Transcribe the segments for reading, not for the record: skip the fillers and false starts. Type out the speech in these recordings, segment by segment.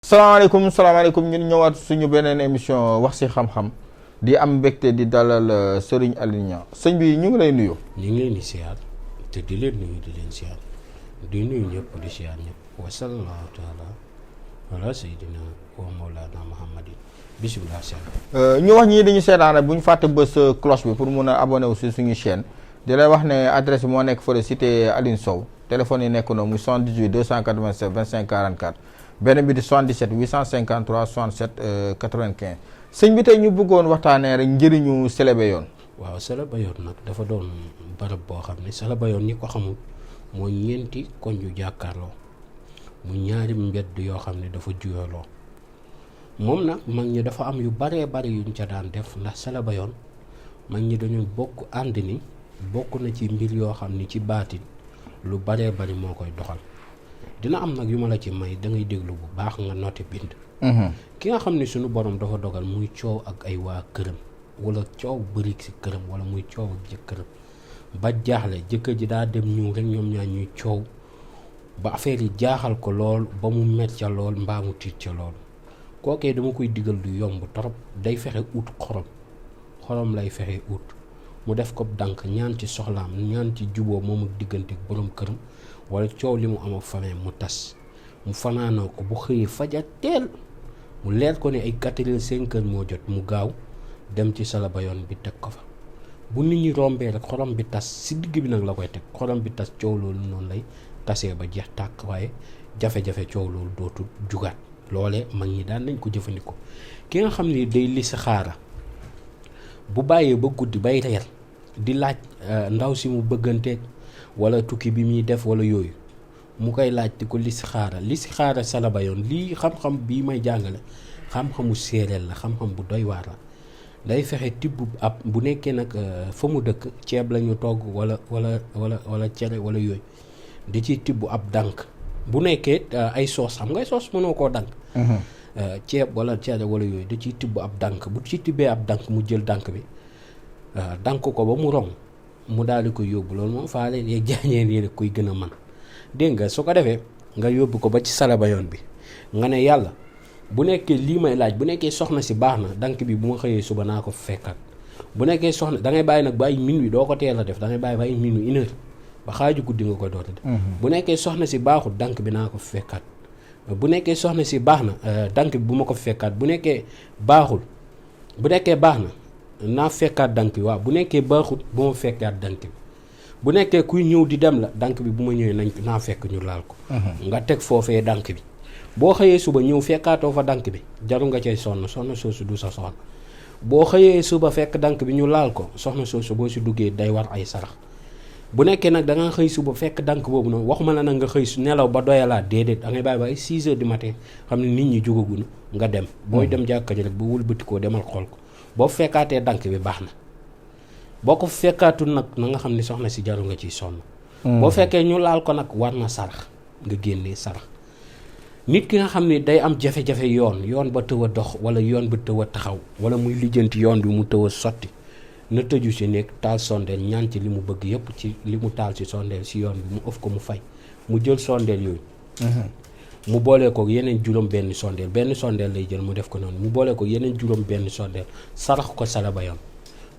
salaamaaleykum ñun ñëwaat suñu beneen émission wax ci xam-xam di am mbégte di dalal Serigne Aliou Niang sëñ bi ñu ngi lay nuyu. ñu ngi leen di siyaar te di leen nuyu di leen siyaar di nuyu ñëpp di siyaar ñëpp wa sallallahu taala ala sayyidina wa mawlana muhammadin bismillah siyaar ñu wax ñii dañu seetaan rek bu ñu fàtte bës cloche bi pour mun a abonné aussi suñu chaîne di lay wax ne adresse bi moo nekk fële cité Aline Sow téléphone yi nekk noonu muy 78 287 25 44 benn bi di 77 853 67 95 sëñ bi tey ñu bëggoon waxtaanee rek njëriñu Sélé Bayone. waaw Sélé Bayone nag dafa doon barab boo xam ne Sélé Bayone ñi ko xamul mooy ñeenti koñ yu jàkkaarloo mu ñaari mbedd yoo xam ne dafa juyaloo moom nag mag ñi dafa am yu baree bari yuñ ca daan def ndax Sélé Bayone mag ñi dañu bokk ànd ni bokk na ci mbir yoo xam ni ci baatin lu baree bari moo koy doxal. dina am nag yu ma la ci may da ngay déglu bu baax nga noté bind. ki nga xam ne suñu borom dafa dogal muy coow ak ay waa këram wala coow bëri ci këram wala muy coow ak jëkkëram ba jaaxle jëkkër ji daa dem ñëw rek ñoom ñaar ñuy coow ba affaire yi jaaxal ko lool ba mu met ca lool mbaa mu tiit ca lool kookee dama koy digal du yomb torop day fexe ut xorom lay fexe ut mu def ko dànk ñaan ci soxlaam ñaan ci juboo moom ak diggante ak borom këram. wala coow li mu am ak famille mu tas mu fanaanoo ko bu xëyee faja teel mu leer ko ne ay 4 heures 5 heures moo jot mu gaaw dem ci Sélé Bayone bi teg ko fa bu nit ñi rombee rek xorom bi tas si digg bi nag la koy teg xorom bi tas coow loolu noonu lay tasee ba jeex tàkk waaye jafe-jafe coow loolu dootul jugaat loolee mag ñi daan nañ ko jëfandikoo ki nga xam ni day listixaara bu bàyyee ba guddi bay reer di laaj ndaw si mu bëgganteeg wala tukki bi muy def wala yooyu mu koy laaj di ko listixaara Sélé Bayone lii xam-xam bii may jàngale xam-xamu séeréer la xam-xam bu doy waar la day fexe tibb ab bu nekkee nag fa mu dëkk ceeb la ñu togg wala cere wala yooyu di ci tibb ab dànk bu nekkee ay soos xam ngay soos mënoo koo dànk ceeb wala cere wala yooyu da ciy tibb ab dànk bu ci tibbee ab dànk mu jël dànk bi dànk ko ba mu rong mu daal di koy yóbbu loolu moom faa leen yeeg jaañeen yi koy gën a man dégg nga su ko defee nga yóbbu ko ba ci Sélé Bayone bi nga ne yàlla bu nekkee lii may laaj bu nekkee soxna si baax na dank bi bu ma xëyee suba naa ko fekkat bu nekkee soxna da ngay bàyyi nag ba ay minuit doo ko teel a def da ngay bàyyi ba ay minuit 1 heure ba xaaju guddi nga koy doota def bu nekkee soxna si baaxul dank bi naa ko fekkat bu nekkee soxna si baax na dank bi bu ma ko fekkat bu nekkee baaxul bu nekkee baax na naa fekkaat dank bi waaw bu nekkee baaxut bu ma fekkaat dank bi bu nekkee kuy ñëw di dem la dank bi bu ma ñëwee naa fekk ñu laal ko nga teg foofee dank bi boo xëyee suba ñëw fekkaatoo fa dank bi jaru nga cay sonn soosu du sa soxna boo xëyee suba fekk dank bi ñu laal ko soxna soosu boo si duggee day war ay sarax bu nekkee nag da nga xëy suba fekk dank boobu noonu waxuma la nag nga xëy nelaw ba doyalaat déedéet da ngay bàyyi ba ay 6 heures du matin xam ne nit ñi jógaguñu nga dem booy dem jàkka ji rek bu wëlbatikoo demal xool ko boo fekkaatee dank bi baax na boo ko fekkaatul nag na nga xam ne soxna si jaru nga ciy sonn boo fekkee ñu laal ko nag war na sarax nga génnee sarax nit ki nga xam ne day am jafe-jafe yoon ba tëw a dox wala yoon ba tëw a taxaw wala muy lijjanti yoon bi mu tëw a sotti na tëju si nekk taal sondeel ñaan ci li mu bëgg yépp ci li mu taal si sondeel si yoon bi mu ëf ko mu fay mu jël sondeel yooyu mu boolee ko yeneen juróom benn sondeel lay jël mu def ko noonu mu boolee ko yeneen juróom benn sondeel sarax ko Sélé Bayone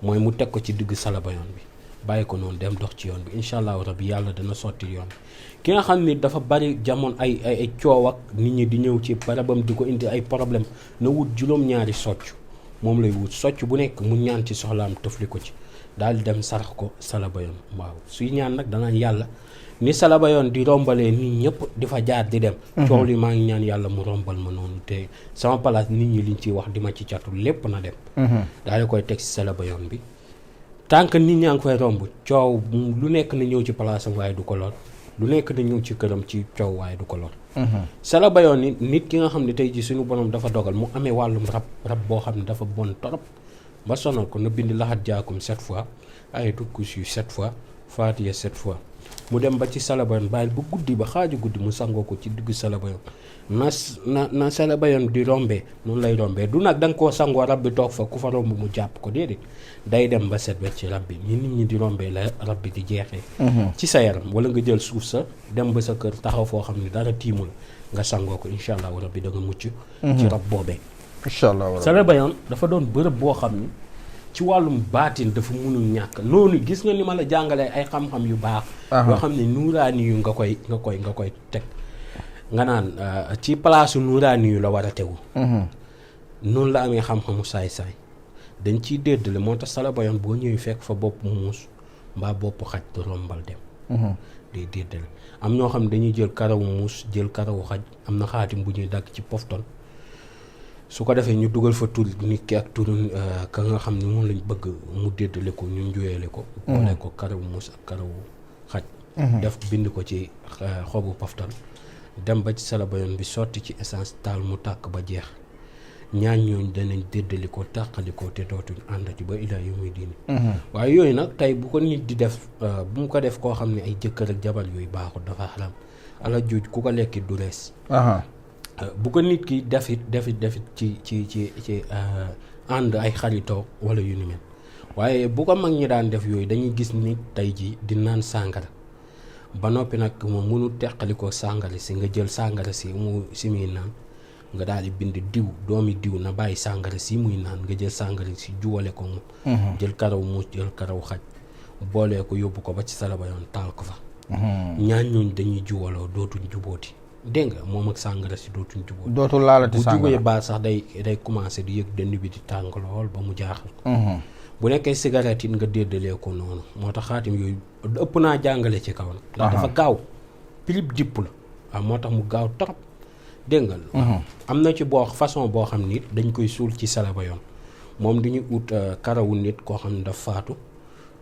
mooy mu teg ko ci digg Sélé Bayone bi bàyyi ko noonu dem dox ci yoon bi incha allahu rabbi yàlla dana sotti yoon bi ki nga xam ni dafa bari jamono ay coow ak nit ñi di ñëw ci barabam di ko indi ay problème na wut juróom-ñaari socc moom lay wut socc bu nekk mu ñaan ci soxlaam tëfli ko ci daal di dem sarax ko Sélé Bayone waaw suy ñaan nag danaan yàlla ni Sélé Bayone di rombalee nit ñëpp di fa jaar di dem coow li maa ngi ñaan yàlla mu rombal ma noonu te sama place nit ñi liñ ciy wax di ma ci catul lépp na dem daal di koy teg ci Sélé Bayone bi tant que nit ñaa ngi koy romb coow lu nekk na ñëw ci place am waaye du ko lor lu nekk na ñëw ci këram ci coow waaye du ko lor. Sala Bayon ni nit ki nga xam ne tey ji suñu borom dafa dogal mu amee wàllum rab boo xam ne dafa bon torop ba sonal ko na bind laxat jaakum 7 fois ayatul kursi 7 fois faatiya 7 fois mu dem ba ci Sala Bayon bàyyil ba guddi ba xaaju guddi mu sangoo ko ci diggu Sala Bayon na Sala Bayon di rombee noonu lay rombee du nag da nga koo sangoo rab bi toog fa ku fa romb mu jàpp ko déedéet day dem ba set wet ci rab bi ni nit ñi di rombee la rab bi di jeexee ci sa yaram wala nga jël suuf sa dem ba sa kër taxaw foo xam ne dara tiimul nga sangoo ko incha allah rab bi da nga mucc ci rab boobee incha allah Sala Bayon dafa doon bërëb boo xam ni ci wàllum baatin dafa mënul ñàkk noonu gis nga ni ma la jàngalee ay xam-xam yu baax yoo xam ne nuuraani yu nga koy teg nga naan ci palaasu nuuraani yu la war a tegu noonu la amee xam-xamu saay-saay dañ ciy déddale moo tax Sala Bayon boo ñëwee fekk fa bopp muus mbaa bopp xaj te rombal dem day déddale am ñoo xam ne dañuy jël karawu muus jël karawu xaj am na xaatim bu ñuy dagg ci pofton su ko defee ñu dugal fa tur nit ki ak turu ka nga xam ne moom lañ bëgg mu déddale ko ñu njuyeele ko boole ko karawu muus ak karawu xaj def bind ko ci xobu pofton dem ba ci Sala Bayon bi sotti ci essence taal mu tàkk ba jeex ñaañ ñooñu danañ déddali ko tàqali ko te dootuñ àndati ba ilaa yu muy diini waaye yooyu nag tey bu ko nit di def bu mu ko def koo xam ne ay jëkkër ak jabar yooyu baaxul dafa xaram ala juuj ku ko lekkit du rees bu ko nit ki defit ci ànd ay xaritoo wala yu ni mel waaye bu ko mag ñi daan def yooyu dañuy gis nit tey ji di naan sàngara ba noppi nag moom mënu teqalikoo sàngara si nga jël sàngara si muy naan nga daal di bind diw doomi diw na bàyyi sàngara si muy naan nga jël sàngara si juwale ko moom jël karaw muus jël karaw xaj boolee ko yóbbu ko ba ci Sala Bayon taal ko fa ñaan ñooñ dañuy juwaloo dootuñ jubooti dégg nga moom ak sàngara si dootuñ jubóoti dootul laalati sàngara bu jubee baa sax day commencé di yëg dënn bi di tàng lool ba mu jaaxal bu nekkee cigarette it nga déddalee ko noonu moo tax xaatim yooyu ëpp naa jàngale ci kaw nag ndax dafa gaaw pilip dipp la waaw moo tax mu gaaw trop dégg nga am na ci façon boo xam ni dañ koy suul ci Sala Bayon moom dañuy ut karawu nit koo xam ne daf faatu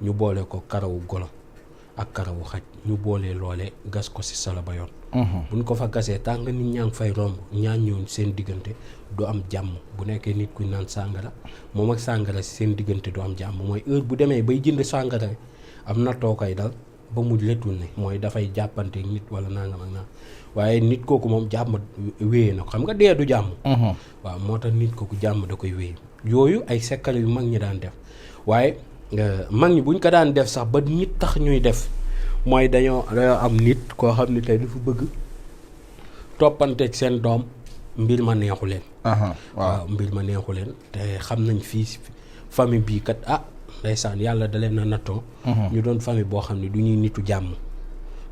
ñu boole ko karawu golo ak karawu xaj ñu boolee loole gas ko ci Sala Bayon buñ ko fa gasee tàng nit ñaa ngi fay romb ñaan ñoon seen diggante du am jàmm bu nekkee nit kuy naan sàngara moom ak sàngara si seen diggante du am jàmm mooy heure bu demee bay jënd sàngara am na too koy dal ba mu letul ne mooy dafay jàppante nit wala nangam ak naa waaye nit kooku moom jàmm wéyee na ko xam nga dee du jàmm waaw moo tax nit kooku jàmm da koy wéy yooyu ay sekkale yu mag ñi daan def waaye mag ñi buñ ko daan def sax ba nit tax ñuy def mooy dañoo am nit koo xam ne tey dafa bëgg toppanteeg seen doom mbir ma neexu leen waaw mbir ma neexu leen te xam nañ fii famille bii kat ndeysaan yàlla da leen a nattoo ñu doon famille boo xam ne du ñuy nitu jàmm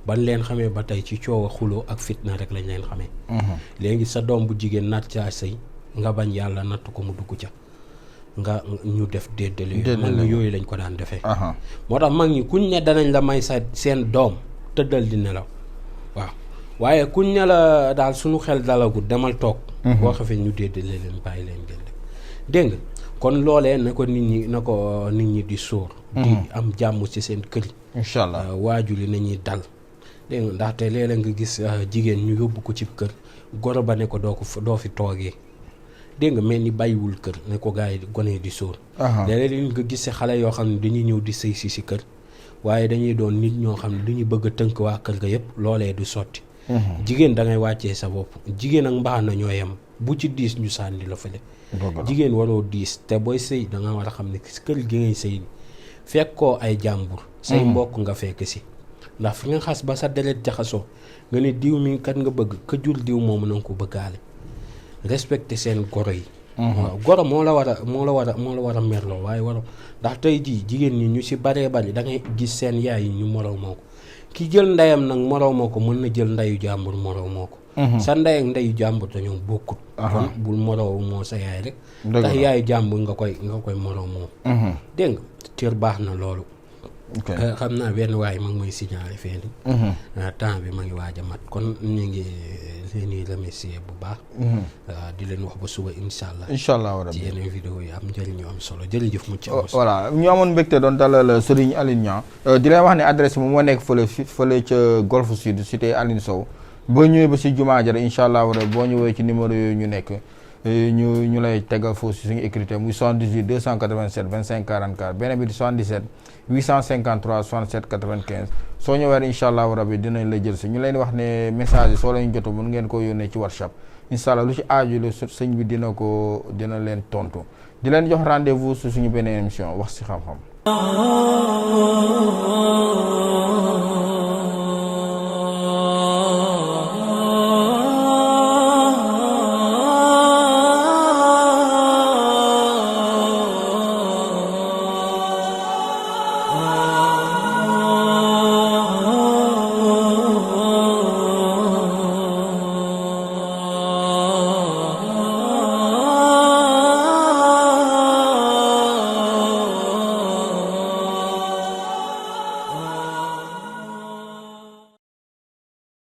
ban leen xamee ba tey ci coow a xuloo ak fitna rek lañ leen xamee léegi sa doom bu jigéen natt caa sëy nga bañ yàlla natt ko mu dugg ca nga ñu def déddale yooyu mag ñi yooyu lañ ko daan defee moo tax mag ñi kuñ ne danañ la may seen doom tëddal di nelaw waaw waaye kuñ ne la daal suñu xel dalagut demal toog boo xefee ñu déddale leen bàyyi leen gën dégg nga kon loolee na ko nit ñi di sóor di am jàmm ci seen kër yi incha allah waajur yi nañuy dal dégg nga ndaxte léeg-léeg nga gis jigéen ñu yóbbu ko ci kër goro ba ne ko doo fi toogee dégg nga mel ni bàyyiwul kër ne ko gars yi gone di sóor léeg-léeg nga gis xale yoo xam ne dañuy ñëw di sëy si kër waaye dañuy doon nit ñoo xam ne dañuy bëgg a tënk waa kër ga yëpp loolee du sotti jigéen da ngay wàccee sa bopp jigéen ak mbaax na ñoo yem bu ci diis ñu sànni la fële jigéen waroo diis te booy sëy da nga war a xam ne kër gi ngay sëy fekkoo ay jàmbur say mbokk nga fekk si ndax fi nga xas ba sa deret jaxasoo nga ne diw mi kat nga bëgg ka jur diw moomu na nga ko bëggaale respecté seen goro yi waaw goro moo la war a merloo waaye waro ndax tey jii jigéen ñi ñu ci baree bari da ngay gis seen yaay yi ñu morow moo ko ki jël ndeyam nag morow moo ko mën na jël ndeyu jàmbur morow moo ko sa ndey ak ndeyu jàmbur dañoo bokkut kon bul morow moo sa yaay rek tax yaayu jàmbur nga koy morow moo dégg nga cër baax na loolu xam naa benn waaye ma ngi may signalé fee ni temps bi ma ngi waaj a mat kon ñu ngi leen di remercier bu baax. di leen wax ba suba incha allah. incha allah rabbi ci yeneen vidéo yi am njëriñ ñu am solo jërëjëf mucc am. voilà ñu amoon mbégte doon dalal Serigne Aline Niang di leen wax ne adresse bi moo nekk fële ca Golf Sud cité Aline Sow boo ñëwee ba si jumaa ja incha allah rabbi boo ñëwee ci numéro yooyu ñu nekk ñu lay tegal foofu si suñu écriture muy 78 287 25 44 beneen bi di 77 853 67 95 soo ñëwee incha allah rabbi dinañ la jël si ñu leen wax ne message yi soo leen jotu mën ngeen ko yónnee ci WhatsApp incha allah lu ci aaju la sëñ bi dina leen tontu di leen jox rendez-vous su suñu beneen émission wax si xam-xam.